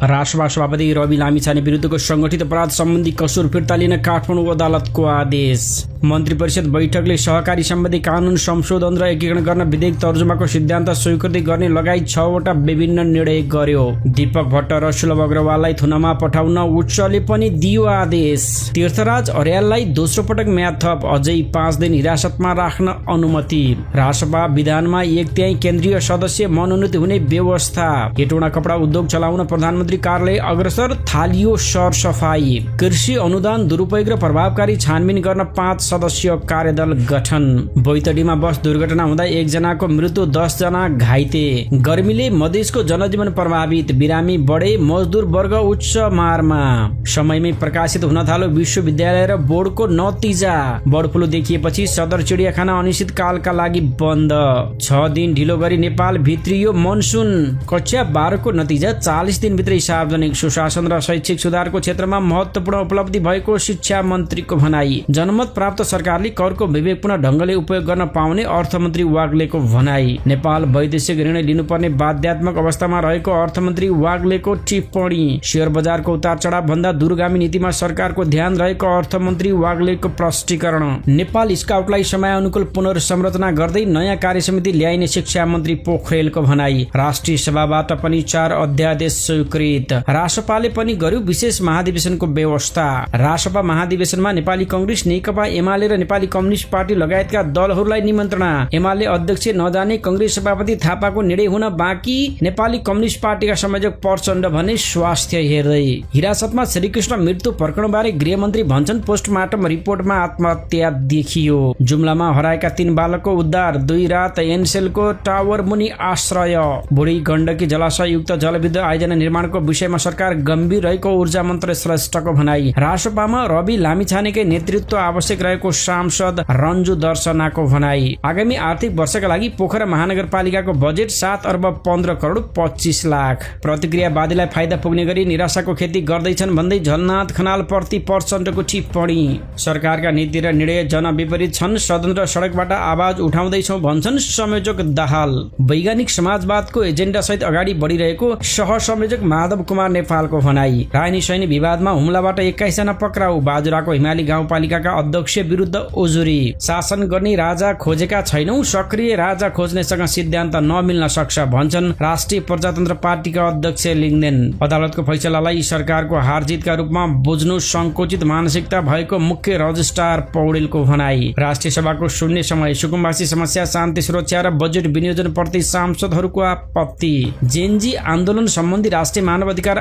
राष्ट्रसभा सभापति रवि लामिछाने विरुद्धको संगठित अपराध सम्बन्धी कसुर फिर्ता लिन काठमाडौँ अदालतको आदेश। मन्त्री परिषद बैठकले सहकारी सम्बन्धी कानून संशोधन र एकीकरण गर्न विधेयक तर्जुमाको सिद्धान्त स्वीकृति गर्ने लगायत 6 वटा विभिन्न निर्णय गर्यो। दीपक भट्ट र सुलभ अग्रवाललाई थुनामा पठाउन उच्चले पनि दियो आदेश। तीर्थराज अर्याललाई दोस्रो पटक म्याद थप, अझै 5 दिन हिरासतमा राख्न अनुमति। राष्ट्रसभा विधानमा 1/3 केन्द्रीय सदस्य मनोनित हुने व्यवस्था। हेटौँडा कपडा उद्योग चलाउन प्रधानमन्त्री कार्यालय अग्रसर, थालियो सरसफाई। कृषि अनुदान दुरुपयोग र प्रभावकारी छानबिन गर्न 5 सदस्यीय कार्यदल गठन। बैतडीमा बस दुर्घटना हुँदा 1 जनाको मृत्यु, 10 जना घाइते। गर्मीले मधेसको जनजीवन प्रभावित, बिरामी बढे, मजदुर वर्ग उच्च मारमा। समयमै प्रकाशित हुन थाल्यो विश्वविद्यालय र बोर्डको नतिजा। बर्ड फ्लू देखिएपछि सदर चिडियाखाना अनिश्चितकालका लागि बन्द। 6 दिन ढिलो गरी नेपाल भित्रियो मनसुन। कक्षा 12 को नतिजा 40 दिनभित्रै सार्वजनिक। सुशासन र शैक्षिक सुधारको क्षेत्रमा महत्त्वपूर्ण उपलब्धि भएको शिक्षा मन्त्रीको भनाई। जनमत प्राप्त सरकारले करको विवेकपूर्ण ढंगले उपयोग गर्न पाउने अर्थमन्त्री वाग्लेको भनाई। नेपाल वैदेशिक ऋण लिनुपर्ने बाध्यात्मक अवस्थामा रहेको अर्थमन्त्री वाग्लेको टिप्पणी। शेयर बजारको उतार चढाव भन्दा दूरगामी नीतिमा सरकारको ध्यान रहेको अर्थमन्त्री वाग्लेको प्रष्टीकरण। नेपाल स्काउटलाई समयानुकूल पुनर्संरचना गर्दै नयाँ कार्यसमिति ल्याइने शिक्षा मन्त्री पोखरेलको भनाई। राष्ट्रिय सभाबाट पनि 4 अध्यादेश स्वीकृत। राष्ट्रपाले पनि गर्यो विशेष महाधिवेशनको व्यवस्था। राष्ट्रसभा महाधिवेशनमा नेपाली कांग्रेस, नेकपा एमाले र नेपाली कम्युनिस्ट पार्टी लगायतका दलहरूलाई निमन्त्रणा। एमाले अध्यक्ष नजाने कांग्रेस सभापति थापाको निर्णय हुन बाँकी। नेपाली कम्युनिस्ट पार्टीका संयोजक प्रचण्ड भने स्वास्थ्य हेर्दै। हिरासतमा श्रीकृष्ण मृत्यु प्रकरणबारे गृहमन्त्री भन्छन् पोस्टमार्टम रिपोर्टमा आत्महत्या देखियो। जुम्लामा हराएका 3 बालकको उद्धार, 2 रात एनसेलको टावर मुनि आश्रय। बुढी गण्डकी जलाशय युक्त जलविद्युत आयोजना निर्माणको विषयमा सरकार गम्भीर रहेको ऊर्जा मन्त्री श्रेष्ठको भनाई। राष्ट्रसभामा रवि लामिछानेकै नेतृत्व आवश्यक रहेको सांसद रन्जु दर्शनाको भनाई। आगामी आर्थिक वर्षका लागि पोखरा महानगरपालिकाको बजेट 7 अर्ब 15 करोड 25 लाख। प्रतिक्रियावादीलाई फाइदा पुग्ने गरी निराशाको खेती गर्दैछन् भन्दै झलनाथ खनाल प्रति प्रचण्डको टिप्पणी। सरकारका नीति र निर्णय जनविपरीत छन्, सदन र सडकबाट आवाज उठाउँदैछौँ भन्छन् संयोजक दाहाल। वैज्ञानिक समाजवादको एजेन्डा सहित अगाडि बढिरहेको सहसंयोजक माधव कुमार नेपालको भनाई। रानी सैनी विवादमा हुम्लाबाट 21 जना पक्राउ। बाजुराको हिमाली गाउँपालिकाका अध्यक्ष विरुद्ध उजुरी। शासन गर्ने राजा खोजेका छैनौं, सक्रिय राजा खोज्नेसँग सिद्धान्त नमिल्न सक्छ भन्छन् राष्ट्रिय प्रजातन्त्र पार्टीका अध्यक्ष लिङ्गदेन। अदालतको फैसलालाई सरकारको हारजितका रूपमा बुझ्नु संकुचित मानसिकता भएको मुख्य रजिस्ट्रार पौडेलको भनाई। राष्ट्रिय सभाको शून्य समय, सुकुम्बासी समस्या, शान्ति सुरक्षा र बजेट विनियोजन प्रति सांसदहरूको आपत्ति। जेनजी आन्दोलन सम्बन्धी राष्ट्रिय मानवाधिकार